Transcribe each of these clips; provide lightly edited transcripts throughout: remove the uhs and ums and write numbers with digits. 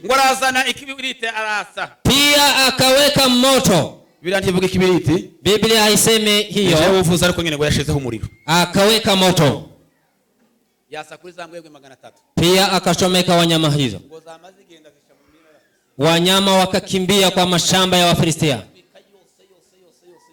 Ngo arazana ikibiriti arasa. Pia akaweka moto. Bibiliya ntivuga ikibiriti. Biblia haisemi jewe hiyo. Uvuze ariko nyine ngo yashizeho umuriro. Akaweka moto. Yasa kuri za mbwebwe 300. Pia akachomeka wanyama hizo. Ngo zama zigenda zisha mu mirima y'Abafilisitiya. Wanyama wakakimbia kwa mashamba ya Wafilistia,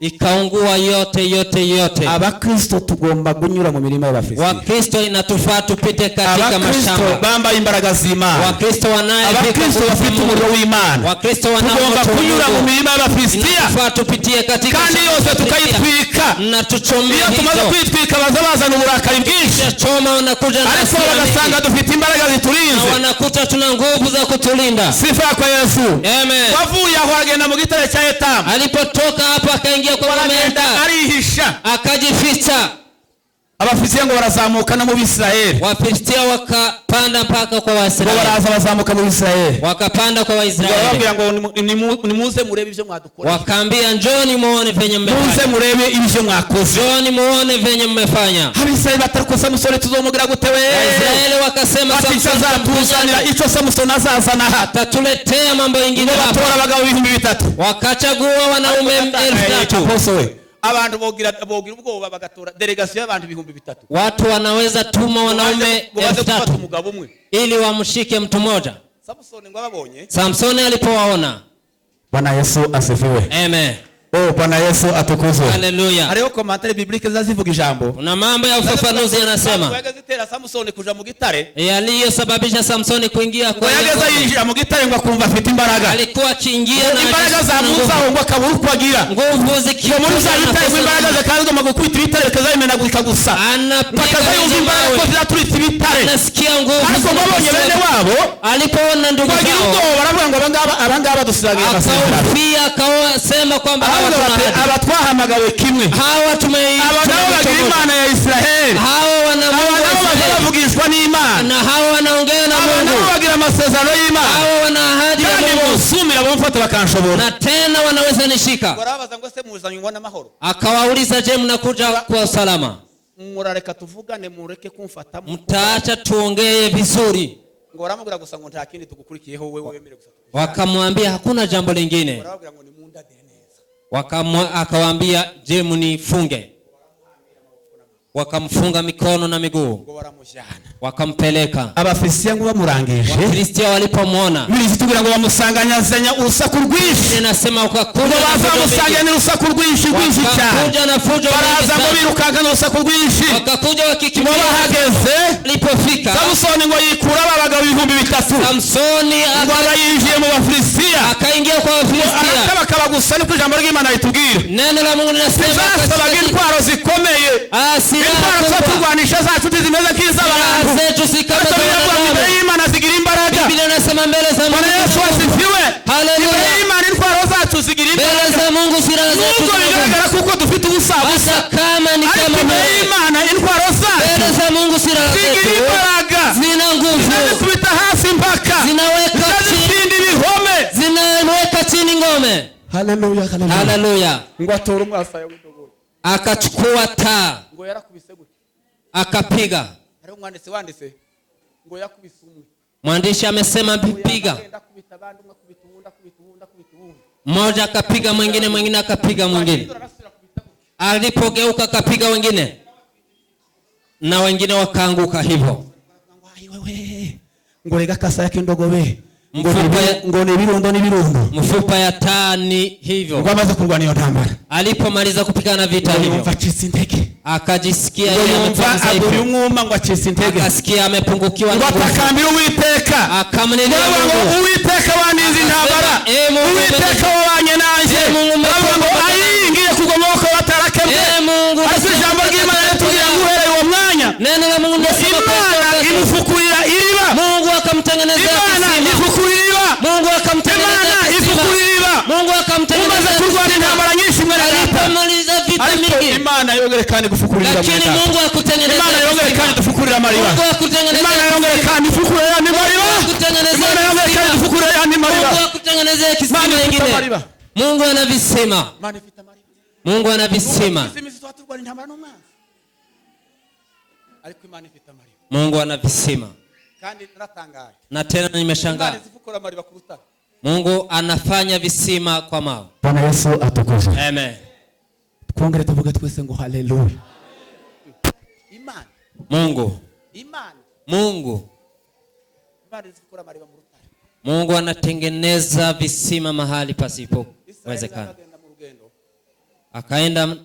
ikaungua yote yote yote. Abakristo tugomba kunyura mu mirima y'Abafilisitiya. Wakristo inatufaa tupite katika Abakristo mashamba. bambaye imbaraga z'Imana, Wakristo wanayefika abakristo nguvu za bafite Mungu. Umuriro w'Imana, Wakristo wana tugomba moto wa kunyura mu Mungu. mirima y'Abafilisitiya Inatufaa tupitie katika kandi shamba yose la Filistia. Tukayitwika. Na tuchome Iyo tumaze hizo. kwitwika baza bazana uburakari bwinshi, Choma wanakuja na ariko hasira bagasanga mingi. Dufite imbaraga Na ziturinze. Wanakuta tuna nguvu za kutulinda. Sifa kwa Yesu. Amen. Wavuye aho agenda mu gitare cya Etamu. Alipotoka hapo akaingia kwa Aragenda Mamenda arihisha. Akajificha. Abafilisitiya ngo barazamuka no mu Bisirayeli. Wafilistia wakapanda mpaka kwa Ngo Waisraeli, baraza bazamuka mu Bisirayeli. Wakapanda kwa Ngo Waisraeli, barababwira ngo nimuze murebe ibyo mwadukoreye. Wakaambia njoni muone venye Muze mmefanya, murebe ibyo mwakoze. Njoni muone venye mmefanya. Abisirayeli batari ko Samusoni tuzomugira gute we? Waisraeli wakasema, Ati icyo Samsoni azatuzanira, tutamfanyaje? Icyo Samusoni azazana aha. Atatuletea mambo ingine Ngo hapa. batora abagabo 3000. Wakachagua wanaume 3000. Apostle we, abantu bogira ubwoba bagatora délégation y'abantu 3000. Watu wanaweza tuma wanaume Ngo baze elfu gufata tatu umugabo umwe. Ili wamshike mtu mmoja. Samusoni ngo ababonye. Samsoni alipowaona, Bwana Yesu asifiwe. Amen. Oh, Bwana Yesu atukuzwe. Haleluya. Hariho commentaire biblique zivuga ijambo. Kuna mambo ya ufafanuzi yanasema yageze itera Samusoni kuja mu gitare, yaliyosababisha Samsoni kuingia ngo kwa yageze yinjira mu gitare ngo akumva afite imbaraga. Alikuwa akiingia na Imbaraga na nguvu. zamuzaho ngo akabura uko agira. Nguvu Ngo muri zikikuja za na bitare ngo imbaraga kosa- zikaza zigomba gukubita ibitare bikazabimenagurika gusa. Ngo anapiga akaza yumva hizo imbaraga ko mawe, ziraturitse ibitare. anasikia nguvu Ariko ngo abonye bene wabo, alipoona ndugu ngo agira zao ubwoba baravuga ngo abangaba dusigaye amasezerano. akahofia, akasema kwamba hawa Ahubwo tuna bati ahadi. Aba twahamagawe kimwe, hawa tume aba nabo bagira Imana ya Isiraheli, hawa wana aba Mungu wa nabo baza Israeli. bavugishwa n'Imana, Na hawa wanaongea na aba nabo Mungu, bagira amasezerano y'Imana, hawa wana ahadi ya kandi Mungu, bosumira bamufata bakanshobora. Na tena wanaweza nishika. Barabaza ngo se muzanywe n'amahoro? Akawauliza, je, mnakuja kwa usalama? Murareka tuvugane, mureke kumfata. Mtaacha tuongee vizuri. Ngo baramubwira gusa ngo nta kindi tugukurikiyeho, wewe wemere gusa. Wakamwambia hakuna jambo lingine. Barababwira ngo nimundadire neza. Akawaambia, je, mnifunge? Wakamfunga mikono na miguu, Ngo baramujyana. Wakampeleka. Abafilisitiya ngo bamurangije, Wafilistia walipomwona, Bibiliya itubwira ngo bamusanganyazanya urusaku rwinshi. Inasema wakakuja Ngo na baza fujo mingi. bamusanganya urusaku rwinshi rwinshi cyane. Wakakuja na fujo mingi Baraza ngo sana. birukanka n'urusaku rwinshi. Wakakuja Ngo wakikimbia. bahageze, Alipofika, Samusoni ngo yikura ba bagabo 3000, Samsoni ngo aba yinjiye mu Bafilisitiya, akaingia kwa Wafilistia. arakabakaba gusa, niko ijambo ry'Imana ritubwira. Neno la Mungu linasema Zasabaga intwaro zikomeye. Ah, silaha Intwaro tuba kubwa. turwanisha zacu ntizimeze nk'iz'abantu, Silaha zetu si kama ariko za biravuga ngo imbere wanadamu. y'Imana zigira imbaraga. Biblia inasema mbele za Bwana Mungu. Yesu asifiwe. Haleluya. Imbere y'Imana intwaro zacu zigira Mbele imbaraga, za Mungu silaha zetu nubwo zina nguvu. bigaragara kuko dufite ubusa busa, Hata kama ni ariko kama imbere mbele y'Imana intwaro zacu mbele za Mungu silaha zigira zetu imbaraga, zina nguvu, zizikubita hasi mpaka zinaweka chini, zitsinda ibihome. Zinaweka chini ngome. Haleluya, haleluya. Haleluya. Ngo atora umwasaya w'indogobe. Akachukua taa, Ngo yarakubise gutya. Akapiga. Hariho umwanditsi wanditse ngo yakubise umwe. Mwandishi amesema piga, Agenda akubita abandi, umwe akubita uwundi, akubita uwundi, akubita uwundi. Mmoja akapiga mwingine, mwingine akapiga mwingine. Arasubira akubita gutya. Alipogeuka akapiga wengine na wengine wakaanguka hivyo. Ngo ayi wewe, ngo rega akasaya k'indogobe ngo Mfupa ngo ni ibirundo n'ibirundo. Mfupa ya taa ni hivyo. Ngo amaze kurwana iyo ntambara, Alipomaliza kupigana vita ngo hivyo, yumva acitse intege, akajisikia ngo yeye yumva amekuwa aguye mdhaifu, umwuma, ngo acitse intege, akasikia amepungukiwa ngo na nguvu, atakambira Uwiteka, akamlilia ngo ngo Mungu. Uwiteka waninze intambara, Eh, Mungu, Uwiteka wabanye nanjye. Eh, Mungu, Aravuga ngo ayi ngiye kugwa mu maboko y'abatarakebwe. Eh, Mungu, Ariko ijambo ry'Imana ritubwira ngo uhereye uwo mwanya, Neno la Mungu linasema kwa Imana wakati, imufukurira iriba. Mungu akamtengenezea Imana kisima. ifukurira iriba. Mungu akamtengenezea Imana kisima. ifukurira iriba. Mungu Umaze akamtengenezea kurwana kisima. intambara nyinshi, mwene data, Alipomaliza vita ariko mingi, Imana yongere kandi gufukurira, mwene lakini data. Mungu akutengenezea Imana yongere kisima. kandi dufukurira amariba. Mungu akutengenezea Imana yongere kisima. kandi ifukurira yandi mariba. Mungu akutengenezea Imana yongere kisima. kandi dufukurira yandi mariba. Mungu akutengenezea kisima Imana ifite ingine. amariba. Mungu ana visima. Imana ifite amariba. Mungu ana visima. Izi minsi tuba turwana intambara n'umwanzi, ariko Imana ifite amariba. Mungu ana visima. Kandi naratangaye. Na tena Imana nimeshangaa, izifukura amariba ku rutare. Mungu anafanya visima kwa mawe. Bwana Yesu atukuzwe. Amen. Twongere tuvuge twese ngo haleluya. Imana. Mungu. Imana. Mungu. Imana izifukura amariba mu rutare. Mungu anatengeneza visima mahali Israeli pasipowezekana. Bagenda mu rugendo. Akaenda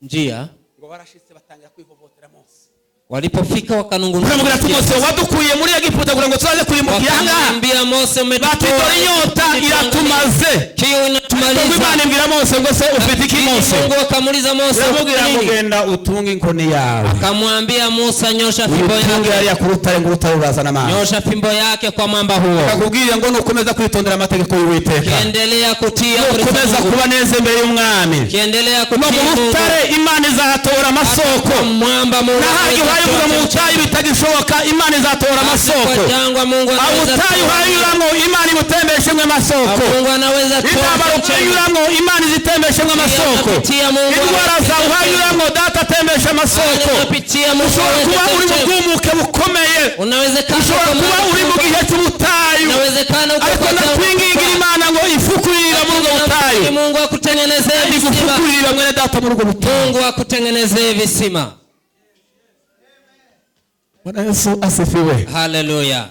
njia, Ngo barashitse batangira kwivovotera Mose. Walipofika wakanungunika. Baramubwira ati Mose wadukuye muri Egiputa kugira ngo tuzaze kurimbukira ahangaha. Wakamwambia Mose, Bati dore inyota iratumaze. kiu Ubwo inatumaliza. Imana imbwira Mose ngo se ufite iki Mose? Mungu akamuuliza Mose, Iramubwira ngo nini? Genda utunge inkoni yawe. Akamwambia Musa, nyosha fimbo Uyitunge yake, hariya ku rutare ngo urutare rurazana amazi. Nyosha fimbo yake kwa mwamba huo. Akakubwira ngo nukomeza kwitondera amategeko y'Uwiteka, Kiendelea kutii amri za nukomeza Mungu, kuba neza imbere y'umwami, kiendelea no kutii mu Mungu, rutare Imana izahatora amasoko. mwamba Mungu N'ahandi anaweza uhaye uvuga mu kutoa. butayu bitagishoboka, Imana izatora amasoko. Kwa jangwa Mungu Aho anaweza ubutayu toa. uhayuramo, Imana ibutembeshemo amasoko. Mungu anaweza toa. Intambara uhayuramo, Imana izitembeshemo amasoko. Kupitia Mungu Indwara zawe uhayuramo, Data atembesha amasoko. Kupitia Mungu Ushobora kuba uri mu anaweza. bwumuke bukomeye, Unawezekana ushobora kuba uri mu gihe cy'ubutayu, Unawezekana uko ariko kwa jangwa. ndakwingingira Imana ngo ifukurire muri ubwo butayu. Mungu akutengenezee visima. Igufukurire mwene Data muri ubwo butayu. Mungu akutengenezee visima. Bwana Yesu asifiwe. Haleluya.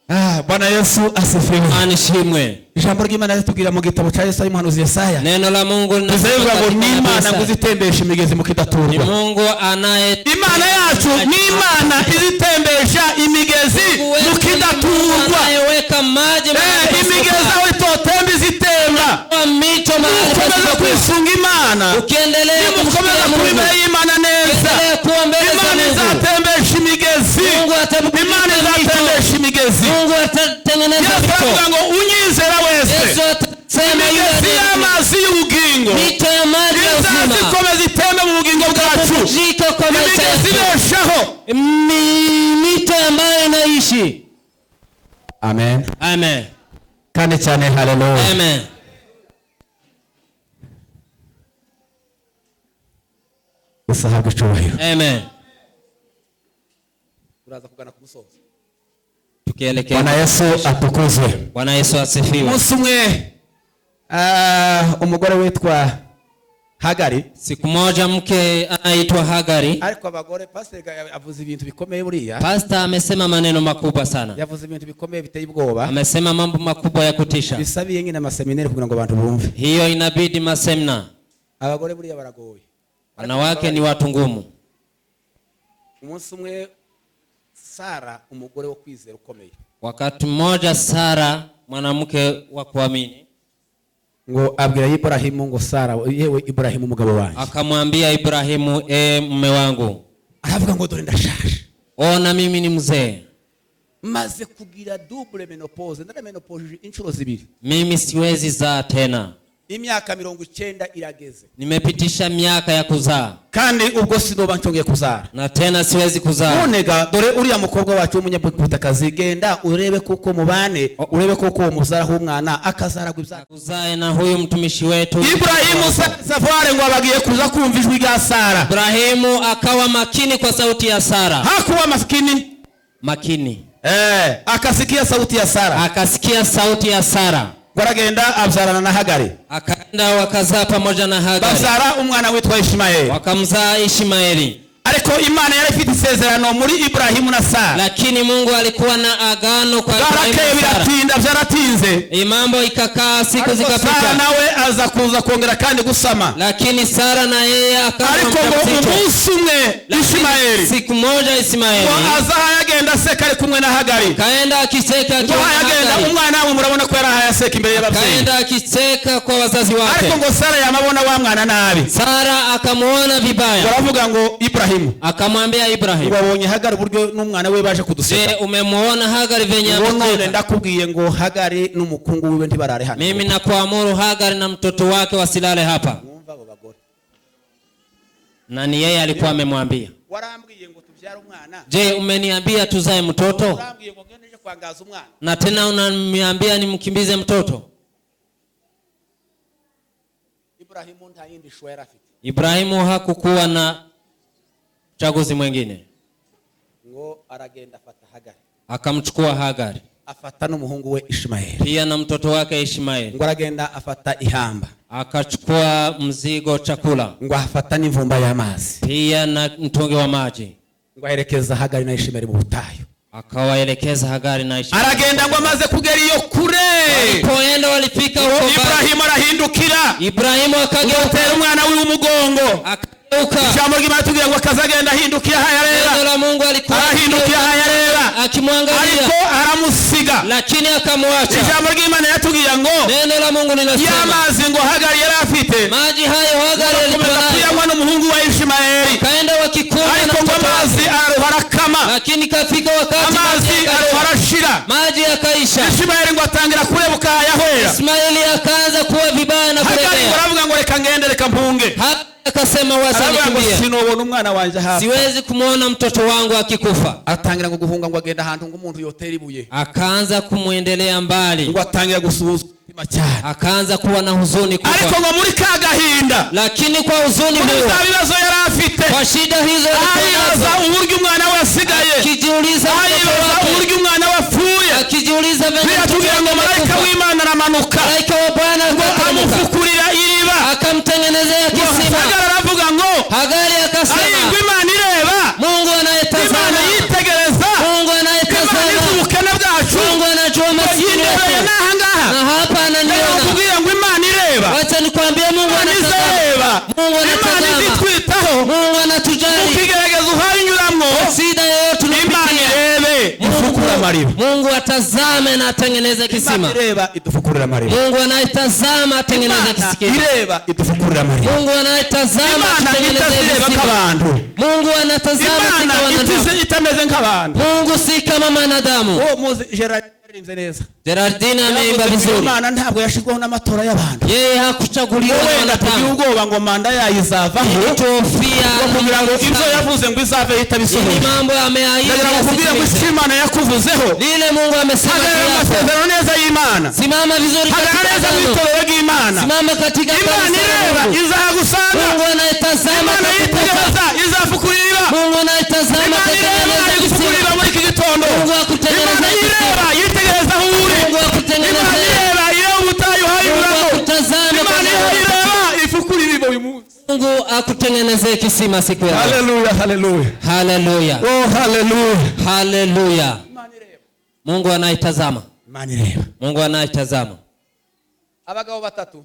Ah, Bwana Yesu asifiwe. Anishimwe. Ijambo ry'Imana ritubwira mu gitabo cya Yesaya, umuhanuzi Yesaya, Neno la Mungu rivuga ngo katika ni Imana ngo Yesaya. izitembesha imigezi mu Ni kidaturwa. Mungu anaye Imana yacu ni Imana izitembesha imigezi Mungu wetu mu ni Mungu kidaturwa. anayeweka maji mahali Imigezi pasipokuwa. aho itotemba izitemba. Mito mahali Nimukomeza pasipokuwa. kwisunga Imana, Ukiendelea nimukomeza kumsikia kuba Mungu, imbere y'Imana neza, ukiendelea kuwa mbele za Imana Mungu, izatembesha imigezi. Mungu atabadilisha Imana mito. izatembesha imigezi. Mungu atatengeneza Yesu mito. aravuga ngo unyizera wese, Yesu atasema yule imigezi aliye- y'amazi y'ubugingo mito ya maji ya izaza uzima ikomeza itembe mu bugingo bwacu. Kupumzika kwa maisha Imigezi yetu. ibeshaho. Mito ambayo inaishi. Amen. Amen. Kandi cyane haleluya. Amen. Yesu ahabwe icyubahiro. Amen. Uraza kugana ku musozo. Tukielekea. Bwana Yesu atukuzwe. Bwana Yesu asifiwe. Umunsi umwe umugore witwa Hagari. Siku moja mke anaitwa Hagari. Ariko abagore, pasiteri avuze ibintu bikomeye buriya. Pastor amesema maneno makubwa sana. Yavuze ibintu bikomeye biteye ubwoba. Amesema mambo makubwa ya kutisha. Bisabiye nyine amaseminari kugira ngo abantu bumve. Hiyo inabidi masemna. Abagore buriya baragoye. Wanawake ni watu ngumu. Umunsi umwe Sara, umugore wo kwizera ukomeye, Wakati mmoja Sara, mwanamke wa kuamini, ngo abwira Iburahimu ngo Sara, yewe Iburahimu umugabo wanjye, akamwambia Ibrahimu, e mume wangu, aravuga ngo dore ndashaje, ona mimi ni mzee, maze kugira double ménopause, ndara ménopause inshuro zibiri. Mimi siwezi zaa tena, Imyaka 90 irageze, nimepitisha miaka ya kuzaa kandi ubwo sinoba nshongeye kuzara. Na tena siwezi kuzaa. None ga dore uriya mukobwa wacu w'umunyabutakazi, genda urebe kuko mubane, urebe kuko uwo muzaraho umwana akazaragwa ibyago. Uzae na huyu mtumishi wetu. Iburahimu safari ngo abagiye kuza kumva ijwi rya Sara. Ibrahimu akawa makini kwa sauti ya Sara, Hakuwa maskini. Makini Akasikia sauti ya Sara. Akasikia sauti ya Sara, Ngo aragenda abyarana na Hagari. Akaenda wakazaa pamoja na Hagari, Babyara umwana witwa Ishimayeli. Wakamzaa Ishmaeli. Ariko Imana yari ifite isezerano muri Iburahimu na Sara. Lakini Mungu alikuwa na agano kwa Ibrahimu Bwarakeye na Sara. biratinda, byaratinze. Mambo ikakaa, siku Ariko Sara zikapita, nawe aza kuza kongera kandi gusama. Lakini Sara na yeye akawa Ariko ngo mjamzito. umunsi umwe Ishimayeli Siku moja Ismaeli ngo aza ahayagenda aseka ari kumwe na Hagari. Kaenda akicheka Ngo akiwa na ahayagenda Hagari. umwana we, murabona ko yari ahayaseka imbere y'ababyeyi. Kaenda akicheka kwa wazazi wake. Ariko ngo Sara yamabona wa mwana nabi. Sara akamuona vibaya, Baravuga ngo Iburahimu, akamwambia Ibrahim, ngo wabonye Hagari uburyo n'umwana we baje kuduseka? je, umemuona Hagari venye Ngo none amecheka? ndakubwiye ngo Hagari n'umukungu wiwe ntibarare hano. Mimi nakuamuru Hagari na mtoto wake wasilale hapa. Mwumva abo bagore. Na ni yeye alikuwa amemwambia. Warambwiye ngo tubyare umwana. Je, umeniambia tuzae mtoto? Urambwiye ngo ngende nje kwangaza umwana. Na tena unaniambia nimkimbize mtoto? Iburahimu nta yindi choix yari afite. Ibrahimu hakukuwa na chaguzi mwingine. Ngo aragenda afata Hagari. Akamchukua Hagari afata n'umuhungu we Ishimayeli. Pia na mtoto wake Ishmaeli. Ngo aragenda afata ihamba. Akachukua mzigo chakula Ngo afata n'imvumba y'amazi. Pia na mtungi wa maji. Ngo aherekeza Hagari na Ishimayeli mu butayu. Akawaelekeza Hagari na Ishmaeli. Aragenda ngo amaze kugera iyo kure, Walipoenda walifika huko mbali. Iburahimu arahindukira. Ibrahimu akageuka. Atera umwana wiwe umugongo. Akageuka. Ijambo ry'Imana tubwira ngo akazagenda ahindukira ahayareba. Neno la Mungu alikuwa Arahindukira ahayareba, akimwangalia, ariko aramusiga. Lakini akamwacha. Ijambo ry'Imana yatubwira ngo Neno la Mungu linasema y'amazi ngo Hagari yari afite, maji hayo Hagari alikuwa akomeza nayo, kuyanywa n'umuhungu wa Ishimayeli. kaenda wakikunywa na Ariko ngo mtoto amazi wake. araruha arakama. Lakini kafika wakati Amazi maji aruha yakaisha. arashira. Maji yakaisha. Ishimayeli ngo atangira kurebuka yahwera. Ismaili akaanza kuwa vibaya na Hagari ngo kulegea. aravuga ngo reka ngende, reka mpunge. Hagari akasema wacha Aravuga ngo nikimbie, sinobona umwana wanjye hafi. Siwezi kumwona mtoto wangu akikufa. Atangira ngo guhunga, ngo agenda ahantu ngo umuntu yotera ibuye. Akaanza kumwendelea mbali, Ngo atangira gusuhuza umutima cyane. Akaanza kuwa na huzuni Ariko kubwa. ngo muri ka gahinda, Lakini kwa huzuni muri huo, za bibazo yari afite, kwa shida hizo alikuwa aribaza nazo, uburyo umwana we asigaye, akijiuliza mtoto aribaza wake, uburyo umwana we apfuye. Akijiuliza venye mtoto Biratubwira ngo wake marayika amekufa. w'Imana aramanuka, Malaika wa Bwana akateremka, amufukurira iriba. Akamtengenezea kisima. Hagari aravuga ngo Hagari akasema, ariko Imana ireba, Mungu anayetazama, Imana yitegereza, Mungu Imana anayetazama, izi ubukene bwacu. Mungu anajua masikini Yindebeye yetu, n'aha ngaha. Na hapa ananiona. Nakubwira ngo Imana ireba. Wacha nikwambie, Mungu Imana anatazama, izareba. Mungu Imana anatazama, izitwitaho. Mungu anatujali. Ukigerageza uhayinyuramwo, Shida yoyote Imana tunapitia, irebe ifukure amariba. Mungu atazame na atengeneze kisima. Imana ireba idufukurira amariba. Mungu anayetazama atengeneze Imana kisima. ireba idufukurira amariba. Mungu anayetazama Imana atengeneze itazireba kisima. nk'abantu. Mungu anatazama si Imana kama wanadamu. itize itameze nk'abantu. Mungu si kama wanadamu. Uwo muzi Gerard yaririmbye neza. Gerardine ameimba Yaravuze ngo vizuri. Imana ntabwo yashizweho n'amatora y'abantu. Yeye hakuchaguliwa na Wenda tugira wanadamu. ubwoba ngo manda yayo izavaho, Tuhofia kugira ngo ibyo yavuze ngo izave ili itabisohoye. mambo ameahidi Ndagira ngo kubwira ngo icyo yasitimize. Imana yakuvuzeho, Lile Mungu amesema hagarara juu yako. amasezerano neza y'Imana. Simama vizuri Hagarara katika neza mu agano. itorero ry'Imana. Simama katika Imana kanisa la ireba Mungu. izahagusanga. Mungu anayetazama Imana atakukuta. yitegereza izafukurira. Mungu anayetazama Imana ireba atatengeneza igufukurira kisima. muri iki gitondo. Mungu akutengenezea Imana ireba yitegereza aho uri. Mungu Imana akutengenezea. ireba ireba ubutayu Mungu uhayuramo. akutazame Imana kwa ireba ifukurira iriba uyu munsi. Mungu akutengenezee kisima siku ya leo. Haleluya, haleluya. Haleluya. Oh, haleluya. Haleluya. Mungu anaitazama. Imana ireba. Mungu anaitazama. Abagabo batatu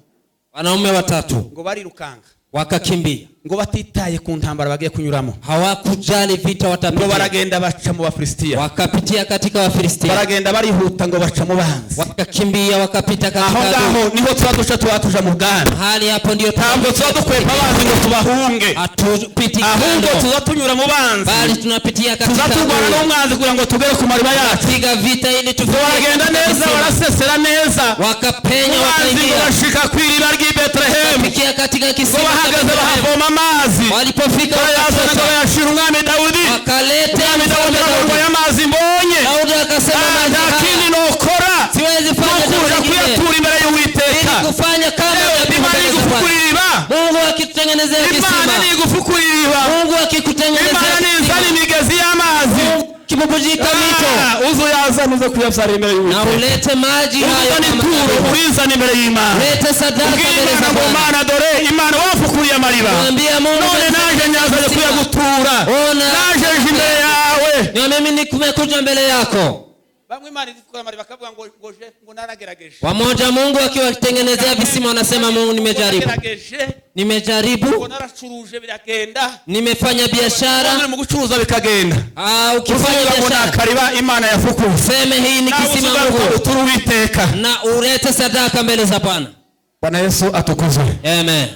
Wanaume watatu ngo barirukanga, wakakimbia, ngo batitaye ku ntambara bagiye kunyuramo, hawakujali vita ngo watapitia, baragenda baca mu Bafilisitiya. Wakapitia katika Wafilistia, Baragenda barihuta ngo baca mu banzi. Wakakimbia wakapita Aho katika adui. ngaho niho tuba duca, tuba tuja mu bwami. Hali hapo ndio Ntabwo tuba dukwepa abanzi ngo tubahunge, hatupiti ahubwo kando, tuza tunyura mu banzi, bali tunapitia tuza katika turwana adui. n'umwanzi kugira ngo tugere ku mariba yacu. Piga vita ili Ngo tufike baragenda katika neza, kisima. barasesera neza Wakapenya mu banzi, ngo wakaingia, bashika ku iriba ry'i Betelehemu. fikia katika Ngo kisima cha bahagaze Bethlehemu. bahavoma amazi, Walipofika barayazana ngo wakachota, bayashira umwami Dawudi. wakaleta Umwami Dawudi mfalme aravuga ngo Daudi. aya mazi mbonye, Daudi akasema ah, maji nta haya kindi nokora siwezi fanya jambo nukuja lingine kuyatura imbere y'Uwiteka. ili kufanya kama dhabihu Imana mbele za Bwana. igufukurira iriba. Mungu akitutengenezea Imana kisima, nigufukurira iriba. Mungu akikutengenezea Imana nizana kisima, imigezi y'amazi, Mungu akibubujika mito Ah, uze uyazane uze kuyabyara imbere na y'Uwiteka. ulete maji hayo Uzane kama ituro dhabihu. urizane imbere y'Imana. Lete sadaka Ubwire mbele Imana za ngo Bwana. Mana dore Imana wafukuriye amariba, Mwambie Mungu none naje nyazaje kisima. kuyagutura. Ona. Naje nje imbere yawe. Na mimi nimekuja mbele yako. Bamwe Imana izifukura amariba bakavuga ngo ngo je ngo naragerageje. Wamoja Mungu akiwatengenezea visima wanasema Mungu nimejaribu. Naragerageje ngo Nimejaribu, naracuruje biragenda. Nimefanya biashara. Uri mu gucuruza bikagenda, Ah, ukifanya uvuga ngo biashara nakariba Imana yafukuye, seme hii ni nawe kisima uzugaruka Mungu uture Uwiteka. Na ulete sadaka mbele za Bwana. Bwana Yesu atukuzwe. Amen.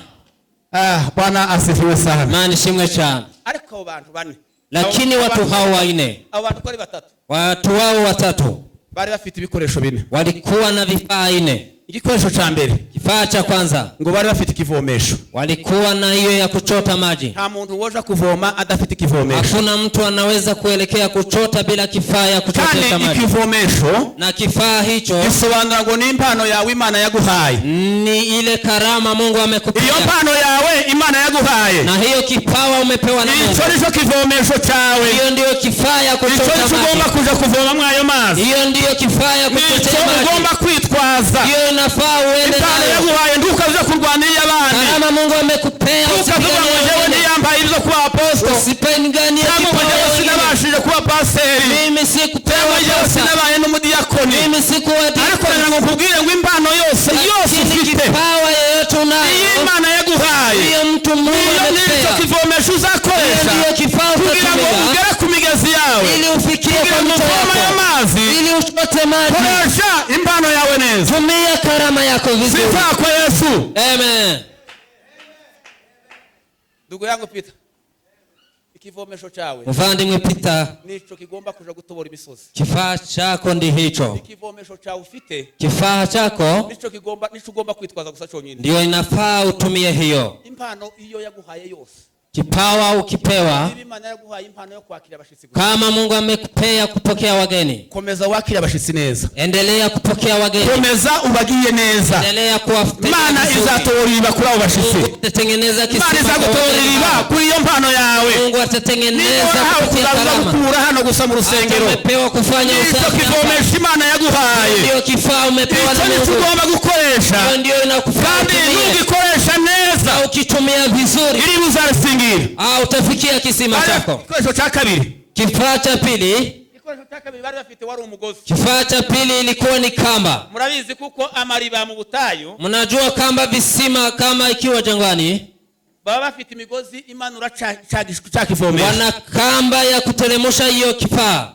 Ah, Bwana asifiwe sana. Imana ishimwe cyane. Ariko abo bantu bane, Lakini watu hao wanne, abo bantu uko ari batatu, watu wao watatu bari bafite ibikoresho bine. Walikuwa na vifaa nne. Igikoresho cya mbere Kifaa Kifaa cha kwanza, Ngo bari bafite ikivomesho. Walikuwa na hiyo ya kuchota maji. Nta muntu woja kuvoma adafite ikivomesho. Hakuna mtu anaweza kuelekea kuchota bila kifaa ya Kandi kuchotesha maji. Ikivomesho Na kifaa hicho gisobanura ngo ni impano yawe Imana yaguhaye. Ni ile karama Mungu Iyo amekupea, mpano yawe Imana yaguhaye, na hiyo kipawa umepewa na Mungu, icyo nicyo kivomesho cyawe. Hiyo ndiyo kifaa ya Icyo kuchota nicyo ugomba maji. kuja kuvoma ayo mazi. Hiyo ndiyo kifaa ya Nicyo kuchotea maji. ugomba kwitwaza. Hiyo inafaa uende Impano nayo. yaguhaye ntukaze kurwanira abandi. Karama Mungu amekupea, Ntukavuga ngo usipiganie njyewe wengine. ntiyambaye ibyo kuba apostle, Usipiganie cyangwa ngo kipawa njyewe wengine. sinabashije kuba pasiteri, Mimi sikupewa cyangwa njyewe pesa. sinabaye n'umudiyakoni. Mimi sikuwa Ariko diakoni. reka ngo nkubwire ngo impano yose yose Lakini ufite, kipawa yeyote iyo unayo, Imana yaguhaye, hiyo mtu Mungu iyo nicyo amekupea, kivomesho hiyo uzakoresha ndiyo kifaa kugira ngo utatumia ugere ku migezi yawe, ili ufikie kugira kwa ngo mto uvome ayo yako, mazi. Ili uchote maji. Koresha impano yawe neza. Tumia karama yako vizuri. Sifa kwa Yesu. Amen. Ndugu yangu Peter, ikivomesho cyawe Muvandimwe Peter, nico kigomba kuja gutobora imisozi. Kifaa chako ndi hicho. Ikivomesho cyawe ufite Kifaa chako nico kigomba, nico ugomba kwitwaza gusa cyonyine. Ndio inafaa utumie hiyo. Impano iyo yaguhaye yose, Kipawa ukipewa, niba Imana yaguhaye impano yo kwakira abashitsi gusa, kama Mungu amekupea kupokea wageni, komeza wakira abashitsi neza, endelea kupokea wageni, komeza ubagiye neza. Endelea kuwatendea Imana vizuri. izatobora iriba kuri abo bashitsi. Mungu atatengeneza Imana kisima kwa izagutobora wageni iriba hao. kuri iyo mpano yawe. Mungu Niba atatengeneza warahawe kupitia kuzaza karama. gukura hano gusa mu Hata rusengero, umepewa kufanya nicyo usafi hapa. kivomesha Imana yaguhaye. Ndio kifaa umepewa Icyo na nicyo Mungu. ugomba gukoresha. Hiyo ndio inakufaa Kandi utumie. nugikoresha neza, Na ukitumia vizuri, iriba uzarisingira. Utafikia kisima chako. Igikoresho cya kabiri. Kifaa cha pili, Igikoresho cya kabiri bari bafite wari umugozi. Kifaa cha pili ilikuwa ni kamba. Murabizi kuko amariba mu butayu, Mnajua kamba visima kama ikiwa jangwani, baba bafite imigozi imanura cya kivomesho. Wana kamba ya kuteremusha hiyo kifaa.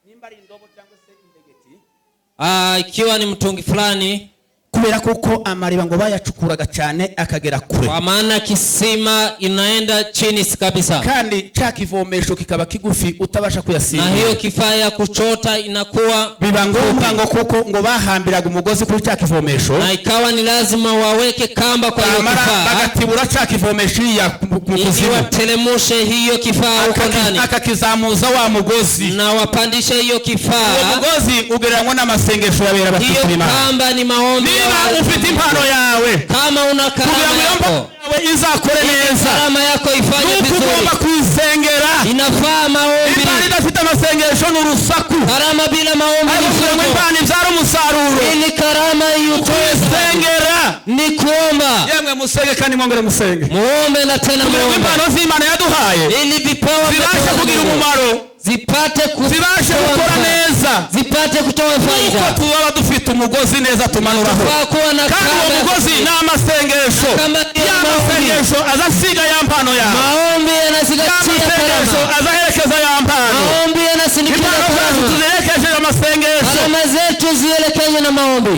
Nimba ari indobo cyangwa se imbegeti. Ikiwa ni mtungi fulani, Kubera kuko amariba ngo bayacukuraga cyane akagera kure, kwa maana kisima inaenda chini kabisa, kandi cya kivomesho kikaba kigufi utabasha na kuyasingira, hiyo kifaa ya kuchota inakuwa, biba ngombwa ngo kuko ngo bahambiraga umugozi kuri cya kivomesho, na ikawa ni lazima waweke kamba kwa hiyo bamara kifaa bagatibura cya kivomesho iriya mu ili kuzimu, watelemushe hiyo kifaa huko ndani Akakizamuza wa mugozi. Na wapandishe hiyo Uwo kifaa. mugozi ugereranywa n'amasengesho yabera Hiyo abakristo b'Imana. kamba ni maombi ya Niba watu. ufite impano yawe, Kama una kugira karama ngo iyo mpano yako, yawe izakore neza, karama yako ifanye nuko vizuri, ugomba kuyisengera. Inafaa maombi. Impano idafite amasengesho ni urusaku. Karama bila maombi Ariko ni kugira ngo fujo. impano ibyare umusaruro, Ili karama iutoe, kuyisengera. Ni kuomba. Yemwe musenge kandi mwongere musenge, Muombe na tena kugira ngo muombe, impano z'Imana yaduhaye ili vipawa zibashe vya kugira Mungu umumaro, zipate zibashe kutoa gukora faida. Neza, Zipate kutoa kuko faida. tuba dufite umugozi neza tumanuraho. Tufaa kuwa na Kandi uwo kamba ya mugozi ni amasengesho. Kamba ni Ya maombi. masengesho azasiga ya mpano yawe. Maombi Ya yanazingatia masengesho karama. azaherekeza ya mpano. Maombi yanasindikiza Impano zacu karama. tuziherekeje amasengesho. Karama zetu zielekezwe na maombi.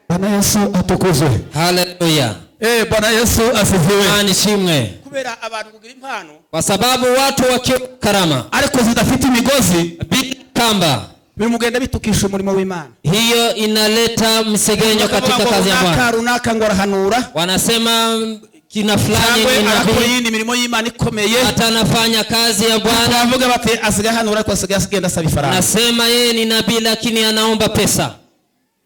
Bwana Yesu atukuzwe. Haleluya. Eh, Bwana Yesu asifiwe. Imana ishimwe. Kubera abantu kugira impano Kwa sababu watu wakiwa karama ariko zidafite imigozi, bila kamba, bimugenda bitukisha umurimo w'Imana. Hiyo inaleta msegenyo Bakavuga katika ngo kazi ya runaka Bwana. runaka ngo arahanura, Wanasema kina fulani cyangwa ni arakora nabii, iyindi mirimo y'Imana ikomeye, hata anafanya kazi ya Bwana. Bavuga bati asigaye ahanura ariko asigaye agenda asaba ifaranga. Nasema yeye ni nabii lakini anaomba pesa.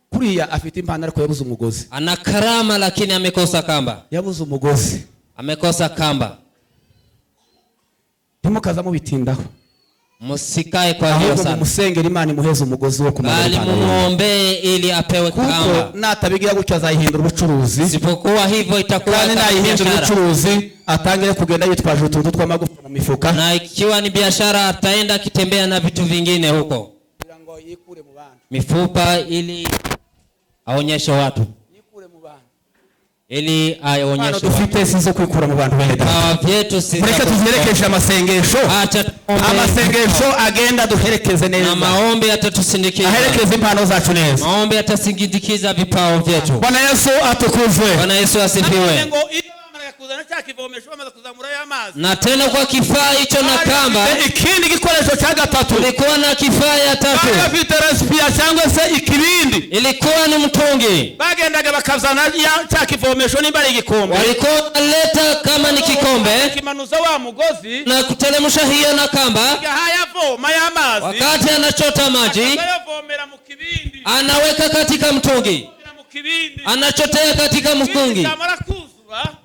Kuriya afite impano ariko yabuze umugozi. Ana karama lakini amekosa kamba. Yabuze umugozi. Amekosa kamba. Ntimukaza mubitindaho, Msikae kwa hiyo ahubwo sana, mumusengere Imana imuheze umugozi wo kumanura bali impano ye. mumuombee ili apewe Kuko kamba. natabigira gutyo azayihindura ubucuruzi, Isipokuwa hivyo itakuwa kandi kama nayihindura biashara, ubucuruzi atangire kugenda yitwaje utuntu tw'amagufa mu mifuka, na ikiwa ni biashara ataenda akitembea na vitu vingine huko, kugira ngo yikure mu bantu, mifupa, ili aonyeshe watu, yikure mu bantu. Ili Impano aonyeshe watu. dufite si izo kwikura mu bantu bene data. Vipawa vyetu si Mureke za tuziherekeshe amasengesho. Acha tuombe. Amasengesho agenda duherekeze Na neza, maombi yatatusindikiza. Aherekeze impano zacu neza. Maombi yatasindikiza vipawa vyetu. Bwana Yesu atukuzwe. Bwana Yesu asifiwe. Ngo iyo bamara kuzana cya Kivomesho bamaze kuzamura y'amazi. Na tena kwa kifaa hicho na kamba, Ikindi gikoresho cya gatatu, kulikuwa na kifaa ya tatu, bari bafite récipient cyangwa se ikibindi. Ilikuwa ni mtungi. Bagendaga bakazana cya kivomesho, nimba ari igikombe, Walikuwa wanaleta kama ni kikombe kimanuza wa mugozi, na kuteremsha hiyo na kamba. Yavoma y'amazi, Wakati anachota maji, akayavomera mu kibindi, anaweka katika mtungi, mu kibindi, anachotea katika mtungi. Cyamara kuzura,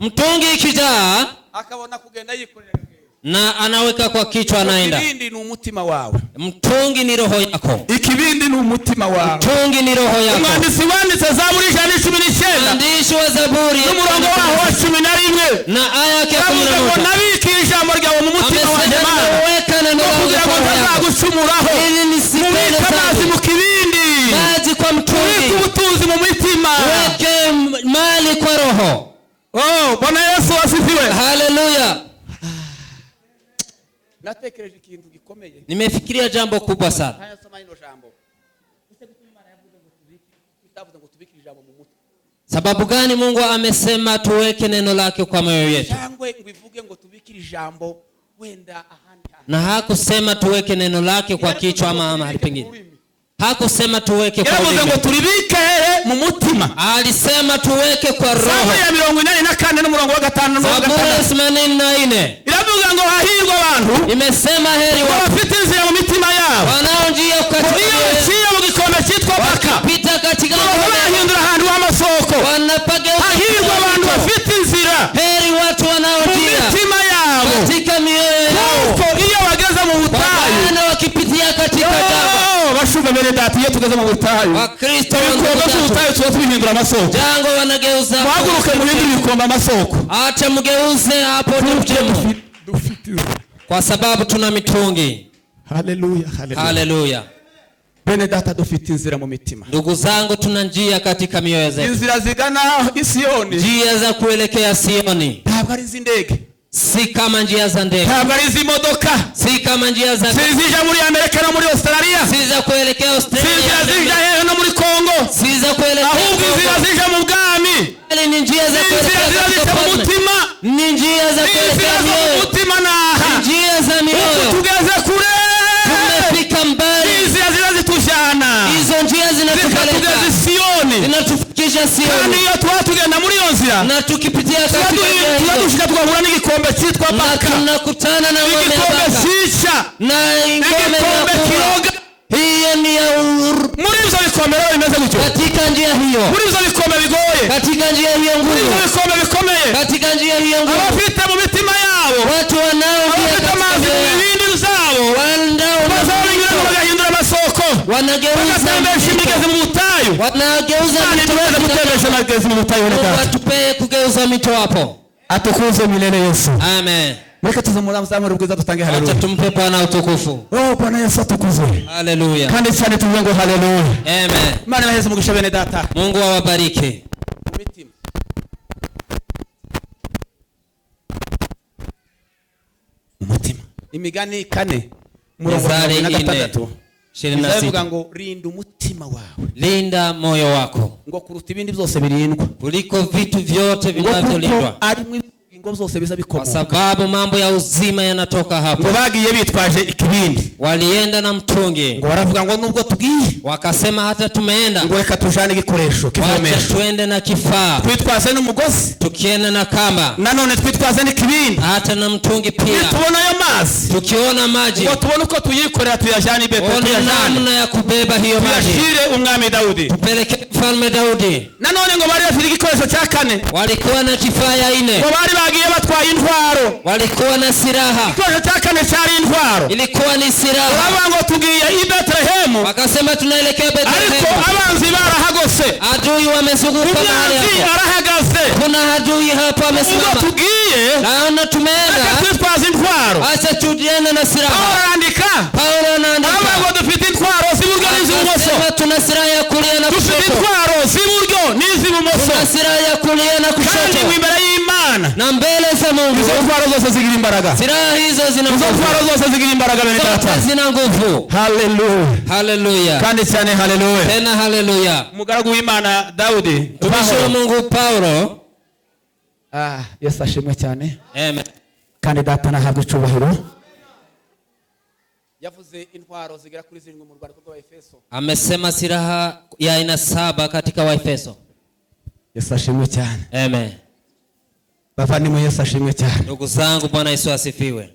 Mtungi ikijaa, akabona kugenda yikorera. Na anaweka kwa kichwa, anaenda. Ikibindi ni umutima wawe. Mtungi ni roho yako. Ikibindi ni umutima wawe. Mtungi ni roho yako. Umwanditsi wanditse Zaburi 119, Mwandishi wa Zaburi n'umurongo waho wa 11, na aya yake ya kumi yavuze na ngo moja nabikiye ijambo ryawe mu mutima wanjye, amesema Mana, nimeweka neno ngo lako kugira ngo kwa roho yako ntazagucumuraho. ili nisitende Mubike amazi dhambi. mu kibindi, Maji kwa mubike mtungi, ubutunzi mu mitima. Weke mali kwa roho. Oh, Bwana Yesu asifiwe. Haleluya! Natekereje ikintu gikomeye. Nimefikiria jambo kubwa sana. Ntayasoma rino jambo. Ese gutuma Imana yavuze ngo tubike, itavuze ngo tubike ijambo mu mutwe, Sababu gani Mungu amesema tuweke neno lake kwa moyo yetu, cyangwa ngo ivuge ngo tubike ijambo wenda ahandi hantu? Na hakusema tuweke neno lake kwa kichwa ama mahali pengine? Hakusema tuweke kwa Yaravuze ngo ulimi, turibike hehe? Mu mutima. Alisema tuweke kwa roho. Zaburi ya 84 n'umurongo wa 5 n'uwa Zaburi 6 84 iravuga ngo hahirwa abantu imesema heri ngo watu bafite inzira mu mitima yabo, wanao njia ngo katika iyo mioyo yao, baciye mu gikombe cyitwa Baka, pita katika ngo mkondo, bahindura ahantu h'amasoko. Wanapageuka Hahirwa abantu mto. bafite inzira Heri watu mu wanaojia mitima yabo, katika mioyo yao, kuko iyo bageze mu kwa butayu, maana wakipitia katika jangwa. Oh, bashumba bene data, iyo tugeze mu butayu, Wakristo wa ibikombe ndugu zetu, by'ubutayu tuba tubihindura amasoko. Jangwa wanageuza. Muhaguruke muhindure ibikombe amasoko. Acha mgeuze hapo mtemo, Dufite kwa sababu tuna mitungi. Haleluya, haleluya. Haleluya! Bene data, dufite inzira mu mitima. Ndugu zangu, tuna njia katika mioyo zetu, Inzira zigana i Siyoni, njia za kuelekea Sioni, ntabwo ari iz'indege, si kama njia za ndege, ntabwo ari iz'imodoka, si kama njia za si izija muri Amerika no muri Australia, si za kuelekea si inzira Australia, zija hehe no muri Kongo, si za kuelekea ahubwo inzira Kongo, zija mu bwami, bali ni njia za ni inzira kuelekea ziba katika zica mu ufalme, mutima, ni njia za ni inzira kuelekea zo mu mioyo, mutima naha. njia za Uku mioyo. tugeze kure, Tumefika ni mbali, inzira ziba zitujyana, hizo njia zinatupeleka, zikatugeza i Siyoni. zinatufikisha Kandi Sioni, iyo tuba tugenda muri iyo nzira, na tukipitia tuba katika njia tuba hizo dushika tugahura n'igikombe cyitwa na Baka, tunakutana na ngome ya igikombe Baka cyica, na ngome igikombe ya kuwa. kiroga. Hiyo ni ya Muri ibyo bikombe rero bimeze gutyo, katika njia hiyo, muri ibyo bikombe bigoye, katika njia hiyo muri ibyo ngumu, bikombe bikomeye, katika njia hiyo ngumu, abafite mu mitima yabo, watu wanaoingia abafite katika amazi mu mioyo yao, bibindi byabo, wanao bazabinyuramo bagahindura amasoko, wanageuza bagatembesha mito, imigezi mu butayu. Wanageuza Imana mito iduheze katika gutembesha imigezi mu butayu, bene Mungu data. atupee kugeuza mito hapo. Atukuzwe milele Yesu. Amen. Mureke tuzamure ubwiza, dutange Acha haleluya. tumpe Bwana utukufu. Oh, Bwana Yesu atukuzwe. Haleluya. Kandi cyane tuvuge ngo haleluya. Amen. Imana ibaheze umugisha, bene data. Mungu awabariki. Mu mitima. Mu mutima. Imigani 4, umurongo wa Mithali 26. 4:26. Bivuga ngo rinda umutima wawe, Linda moyo wako ngo kuruta ibindi byose birindwa, kuliko vitu vyote ngo kuko vinavyolindwa, arimo ingingo zose biza kwa bikomoka. Sababu mambo ya uzima yanatoka hapo. Ngo bagiye bitwaje ikibindi, Walienda na mtungi, ngo baravuga ngo nubwo tugiye, wakasema hata tumeenda, ngo reka tujane igikoresho wacha kivomesho, tuende na kifaa, twitwaze n'umugozi, tukienda na kamba, nanone twitwaze n'ikibindi. Hata na mtungi pia. Nitubona ayo mazi, Tukiona maji, ngo tubone uko tuyikorera, tuyajane i ona tuyajane, namna ya kubeba hiyo maji, tuyashire umwami Dawudi. Tupeleke mfalme Daudi. Nanone ngo bari bafite igikoresho cya kane, Walikuwa na kifaa ya ine, ngo bari bagiye batwaye intwaro. Walikuwa na silaha, Igikoresho cya kane cyari intwaro. Ilikuwa ni silaha. Baravuga ngo tugiye i Betelehemu, Wakasema tunaelekea ariko Bethlehemu, abanzi barahagose, adui wamezunguka mahali umwanzi hapo, arahagaze. Kuna adui hapo Ubwo amesimama. tugiye, Naona tumeenda, reka twitwaze intwaro. Acha tuende na Pawulo silaha. arandika, Paulo aravuga anaandika ngo dufite intwaro z'iburyo n'iz'ibumoso. akasema tuna silaha ya kulia na Dufite kushoto, intwaro z'iburyo n'iz'ibumoso, tuna silaha ya kulia na kandi kushoto, ngo imbere y'Imana na mbele za Mungu izo ntwaro zose zigira imbaraga. Silaha hizo zina Izo nguvu, ntwaro zose zigira imbaraga, bene data. Zote zina nguvu. Haleluya. Haleluya! Kandi cyane haleluya. Tena haleluya. Umugaragu w'Imana Dawudi, Mtumishi wa Mungu Paulo, Yesu ashimwe cyane. Amen. Kandi data nahabwe icyubahiro. Yavuze intwaro zigera kuri zirindwi mu rwandiko rw'Abaefeso. Amesema silaha ya aina 7 katika Waefeso. Yesu ashimwe cyane. Amen. Bavandimwe, Yesu ashimwe cyane. Ndugu zangu, Bwana Yesu asifiwe.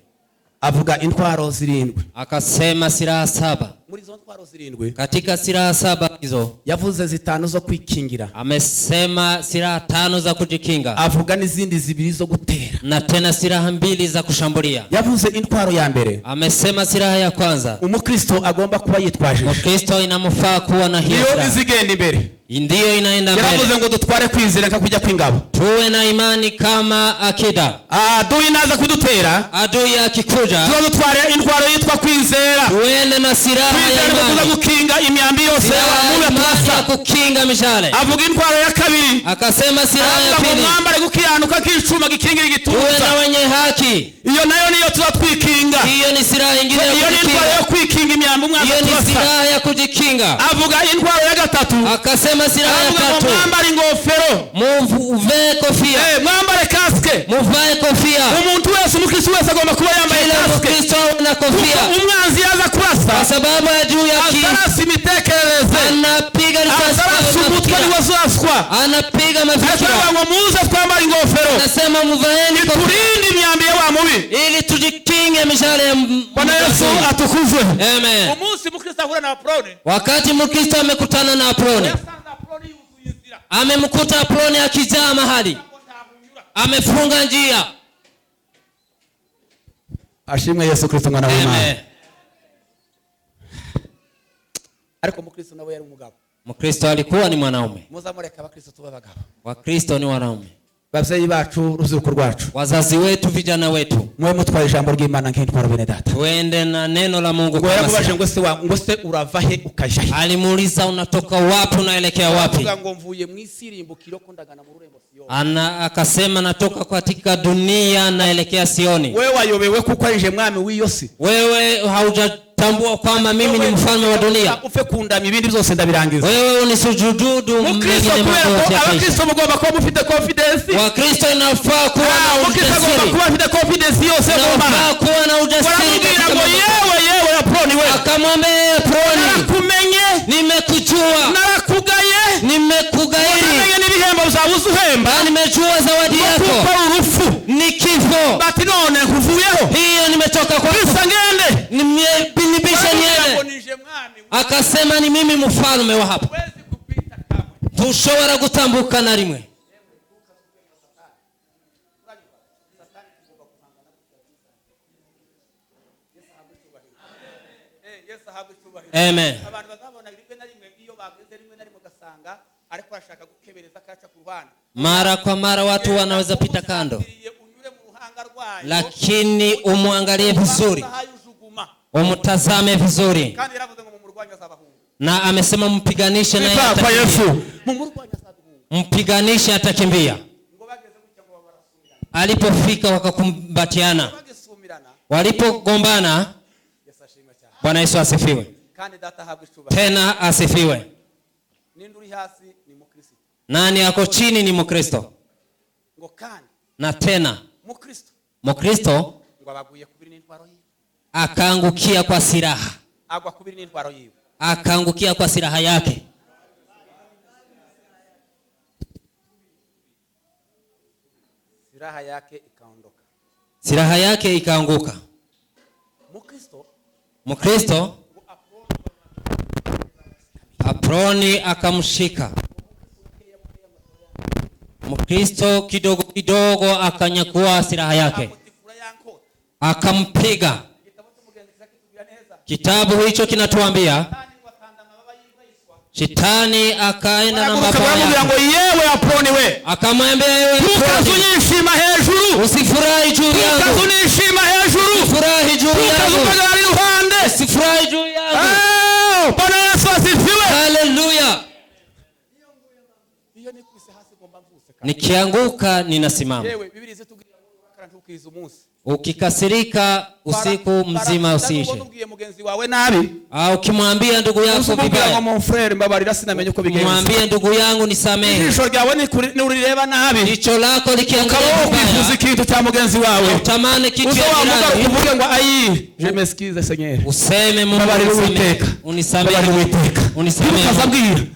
Avuga intwaro zirindwi. Akasema silaha 7. Muri izo ntwaro zirindwi, katika silaha 7 hizo yavuze 5 zo kwikingira. Amesema silaha 5 za kujikinga. Avuga n'izindi 2 zo gutera. Na tena silaha 2 za kushambulia. Yavuze intwaro ya mbere. Amesema silaha ya kwanza. Umukristo agomba kuba yitwaje. Mkristo inamfaa kuwa na hiyo. Iyo izigenda imbere. Ndiyo inaenda mbele. Yaravuze ngo dutware kwizera nka kujya kw'ingabo. Tuwe na imani kama akida. Adui naza kudutera. Adui akikuja. Tuzadutware intwaro yitwa kwizera. Tuende na silaha ya imani. Kwizera gukinga imyambi yose y'abamubi ya kukinga mishale. Avuga intwaro ya kabiri. Akasema silaha ya pili. Mwambare gukiranuka k'icuma gikingira igituza. Tuwe na wenye haki. Iyo nayo niyo tuzatwikinga. Hiyo ni silaha nyingine ya kujikinga. Iyo ni intwaro yo kwikinga imyambi umwanzi. Hiyo ni silaha ya kujikinga. Avuga intwaro ya gatatu. Akasema silaha ya tatu. Mwambare ingofero. Muvae kofia. Mwambare kaske. Muvae kofia. Umuntu wese, umukristo wese agomba kuba yambaye kaske. Mkristo na kofia. Umwanzi yaza kurasa. Kwa sababu adui atarasa imitekerereze. Anapiga risasi. Atarasa umutwe niwazaswa. Anapiga mafikira. Asaba ngo muze twambare ingofero. Anasema muvaeni kofia. Turinde imyambi ya wa mubi. Ili tujikinge mishale ya Bwana Yesu atukuzwe. Amen. Umunsi mukristo ahura na Aproni. Wakati mkristo amekutana na Aproni. Amemkuta Aproni akijaa mahali. Amefunga njia. Ashimwe Yesu Kristo mwana w'Imana. Ariko mukristo nawe yari umugabo. Mkristo alikuwa ni mwanaume. Muzamureka abakristo tuba abagabo. Wakristo ni wanaume. Babyeyi bacu, urubyiruko rwacu. Wazazi wetu, vijana wetu. Mwe mutwaye ijambo ry'Imana nk'intwaro bene data. Tuende na neno la Mungu kama sisi. Ngo se ngo se urava he ukaja he? Alimuuliza unatoka wapi unaelekea wapi? Ngo mvuye mu isi irimbukiro ko ndagana mu rurembo Sioni. Ana akasema natoka katika dunia naelekea Sioni. Wewe wayobewe kuko arije mwami w'iyo si. Wewe haujatambua kwamba mimi ni mfalme wa dunia. Ufe kundamya ibindi byose ndabirangiza. Wewe unisujudu Mukristo kubera ko abakristo mugomba kuba mufite confidence. Wakristo inafaa kuwa na ujasiri. Agomba kuba afite confidence yose mu Mana. Inafaa kuwa na ujasiri. Baramubwira ngo yewe Aproni we. Akamwambia Aproni, narakumenye, nimekujua, narakugaye, nimekugairi. Namenye n'ibihembo byawe uhemba. Nimejua zawadi yako. Kuko urupfu ni kifo. Bati none nkuvuyeho. Hiyo nimetoka kwako. Bisa ngende. Nimebisha niende. Akasema ni mimi mfalme wa hapa. Tushobora gutambuka na rimwe. Amen. Mara kwa mara watu wanaweza pita kando, lakini umwangalie vizuri, umtazame vizuri. Na amesema mpiganishe naye atakimbia. Mpiganishe atakimbia. Alipofika wakakumbatiana. Walipogombana, Bwana Yesu asifiwe. Tena asifiwe. Nani ako chini ni Mkristo. Na tena Mkristo akaangukia kwa silaha. Akaangukia kwa silaha yake. Silaha yake ikaondoka. Silaha yake ikaanguka. Mkristo Aproni akamshika. Mkristo kidogo kidogo akanyakua silaha yake. Akampiga. Kitabu hicho kinatuambia Shetani akaenda na mabawa yake. Yewe Aproni we. Akamwambia yewe Aproni, usifurahi juu yangu. Usifurahi juu yangu. Usifurahi juu yangu. Bwana Yesu asifiwe. Haleluya. Nikianguka ninasimama. Ukikasirika usiku mzima usiishe. Ukimwambia ndugu yako vibaya, mwambie ndugu yangu nisamehe. Jicho lako likiangalia vibaya, utamani kitu ya jirani, useme Mungu unisamehe, unisamehe.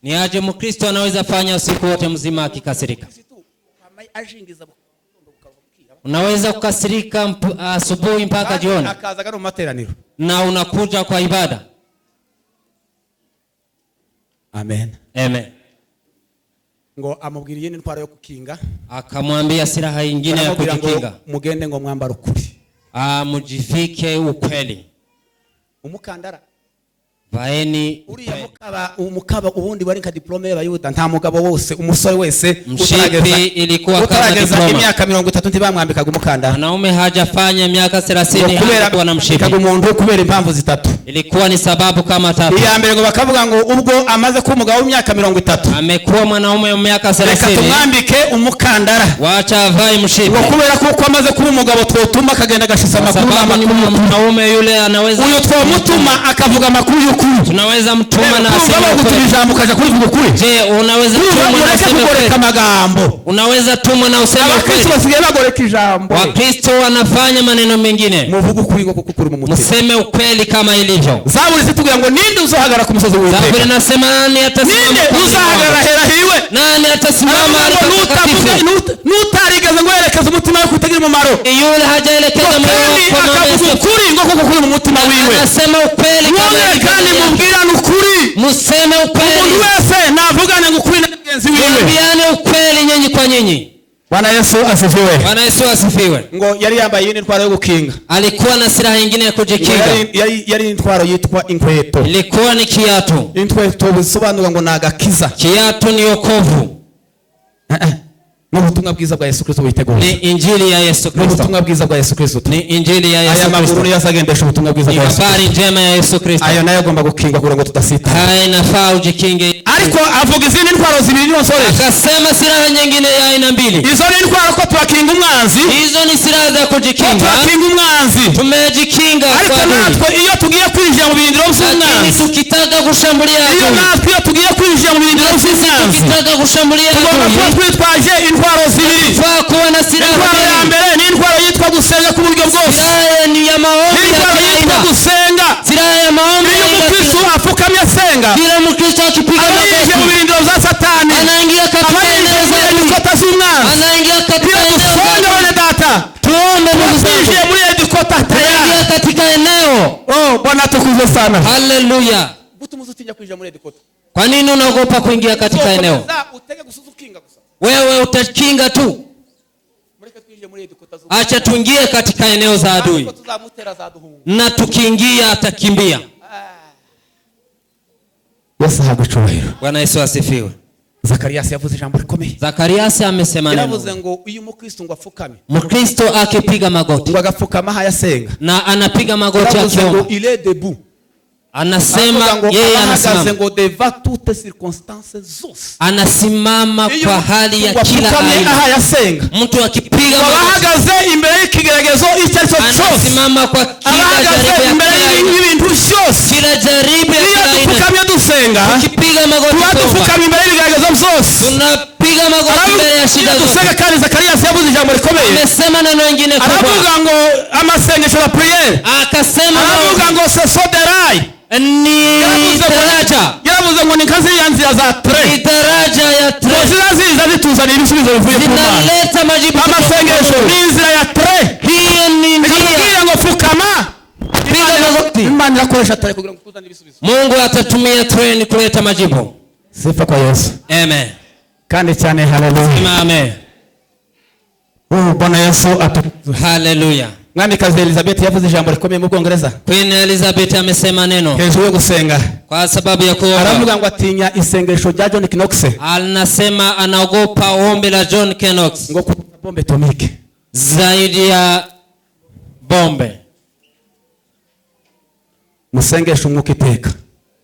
Ni aje Mkristo anaweza fanya usiku wote mzima akikasirika? Unaweza kukasirika asubuhi mpaka jioni na unakuja kwa ibada. Amen. Amen. Ngo amubwira yindi ntwaro yo kukinga, akamwambia silaha nyingine ya kujikinga. Mugende ngo mwambare ukuri. Mujivike ukweli. Umukandara vaeni uriya mukaba umukaba ubundi wari nka diplome y'abayuda, nta mugabo wose umusore wese utarageza ilikuwa kama diploma imyaka 30 ntibamwambikaga umukandara. Wanaume hajafanya miaka 30 hakuwa na mshipi. Umuntu kubera impamvu zitatu. Ilikuwa ni sababu kama tatu. Iya mbere ngo bakavuga ngo ubwo amaze kuba umugabo w'imyaka 30 amekuwa mwanaume wa miaka 30, reka tumwambike umukandara, wacha avae mshipi. Ngo kubera ko amaze kuba umugabo twotuma akagenda agashisa amakuru n'amakuru, mwanaume yule anaweza uyo twomutuma akavuga amakuru y'ukuri. Tunaweza mtuma na aseme ukuri. Je, unaweza tuma na useme ukuri? Amagambo. Unaweza tuma na useme ukuri. Abakristo basigaye bagoreka ijambo. Wakristo wanafanya maneno mengine. Muvuge ukuri ngo kuko kuri mu mutima. Mseme ukweli kama ilivyo. Zaburi zitubwira ngo ninde uzohagarara ku musozi w'Uwiteka? Zaburi nasema nani atasimama? Ninde uzahagarara hera hiwe? Nani atasimama alipotakatifu? Nutarigeze ngo yerekeze umutima we kutagira umumaro. Yule hajaelekeza moyo wake kwa akavuga ukuri ngo kuko kuri mu mutima wiwe. Anasema ukweli kama ilivyo. Kandi mubwirane ukuri. Museme ukweli. Umuntu wese navugane ngo ukuri na mugenzi wiwe. Mwambiane ukweli nyinyi kwa nyinyi. Bwana Yesu asifiwe. Bwana Yesu asifiwe. Ngo yari yambaye yindi ntwaro yo gukinga. Alikuwa na silaha nyingine ya kujikinga. Yari intwaro yitwa inkweto. Ilikuwa ni kiatu. Inkweto bisobanura ngo nagakiza. Kiatu ni wokovu. N'ubutumwa bwiza bwa Yesu Kristo witeguye. Ni injili ya Yesu Kristo. N'ubutumwa bwiza bwa Yesu Kristo. Ni injili ya Yesu Kristo. Aya maguru niyo azagendesha ubutumwa bwiza bwa Yesu. Habari njema ya Yesu Kristo. Ayo nayo agomba gukingwa kugira ngo tudasita. Haya inafaa ujikinge. Ariko avuga izindi ntwaro zibiri niyo nsoreje. Akasema silaha nyingine ya aina mbili. Izo ni ntwaro ko twakinga umwanzi. Hizo ni silaha za kujikinga. Twakinga umwanzi. Tumejikinga kwa Ariko natwe iyo tugiye kwinjira mu birindiro by'umwanzi. Lakini tukitaka kushambulia adui. Iyo natwe iyo tugiye kwinjira mu birindiro by'umwanzi. Tukitaka kushambulia adui. Tugomba kuba twitwaje intwaro zibiri. Kuwa na silaha. Intwaro ya mbere ni intwaro yitwa gusenga ku buryo bwose. Silaha ni ya maombi. Intwaro yitwa gusenga. Silaha ya maombi. Iyo umukristo apfukamye asenga. Kila mkristo akipiga magoti. Aba yinjiye mu birindiro bya Satani. Anaingia katika eneo za z'umwanzi. Anaingia katika eneo za Tuombe bene data. Tuombe ndugu zangu. Tuingie muri edikota tayari. Tuingie katika eneo. Oh, Bwana atukuzwe sana. Haleluya. Gutuma utinya kwinjira muri edikota. Kwa nini unaogopa kuingia katika eneo? Utege gusuzukinga gusa. Wewe utakinga tu. Acha tuingie katika eneo za adui. Na tukiingia atakimbia. Yesu ahabwe icyubahiro. Bwana Yesu asifiwe. Zakarias yavuze ijambo rikomeye. Zakarias amesema neno. Yaravuze ngo uyu mukristo ngo apfukame. Mkristo akipiga magoti. Ngo agapfukama hayasenga. Na anapiga magoti akiomba. Il est debout. Anasema yeye anasimama. Ngo devant toutes circonstances zose. Anasimama kwa hali ya kila aina. Mtu akipiga magoti. Ahagaze imbere y'ikigeragezo icyo ari cyo cyose. Anasimama kwa kila jaribu ya imbere y'ibintu byose. Kila jaribu ya kila aina. Tufukamye dusenga. Tukipiga magoti tufukamye imbere y'ibigeragezo byose. Tunapiga magoti mbele ya shida zote. Dusenga kandi Zakarias yavuze ijambo rikomeye. Amesema neno lingine kubwa. Aravuga ngo amasengesho la prière. Akasema aravuga ngo ce sont des rails. Ni daraja. Yaravuze ngo ni kazi ya nzira za tre. Ni daraja ya tre. Ziraziza zituzanira ibisubizo bivuye ku Mana. Zinaleta majibu. Amasengesho ni inzira ya tre. Hiyo ni njia. Ikubwira ngo fukama. Piga magoti. Imana irakoresha tre kugira ngo kuzanira ibisubizo. Mungu atatumia train kuleta majibu. Sifa kwa Yesu. Amen. Kandi cyane haleluya. Amen. Oh, Bwana Yesu atukuzwe. Haleluya. Mwamikazi Elizabeth yavuze ijambo rikomeye mu Bwongereza. Queen Elizabeth amesema neno. Hejuru yo gusenga. Kwa sababu ya kuomba. Aravuga ngo atinya isengesho rya John Knox. Anasema anaogopa ombi la John Knox. Ngo kuruta bombe atomike. Zaidi ya bombe. Musengesho umwuka iteka.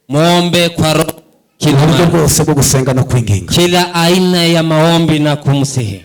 Muombe kwa roho kila buryo bwose bwo gusenga no kwinginga. Kila aina ya maombi na kumsihi.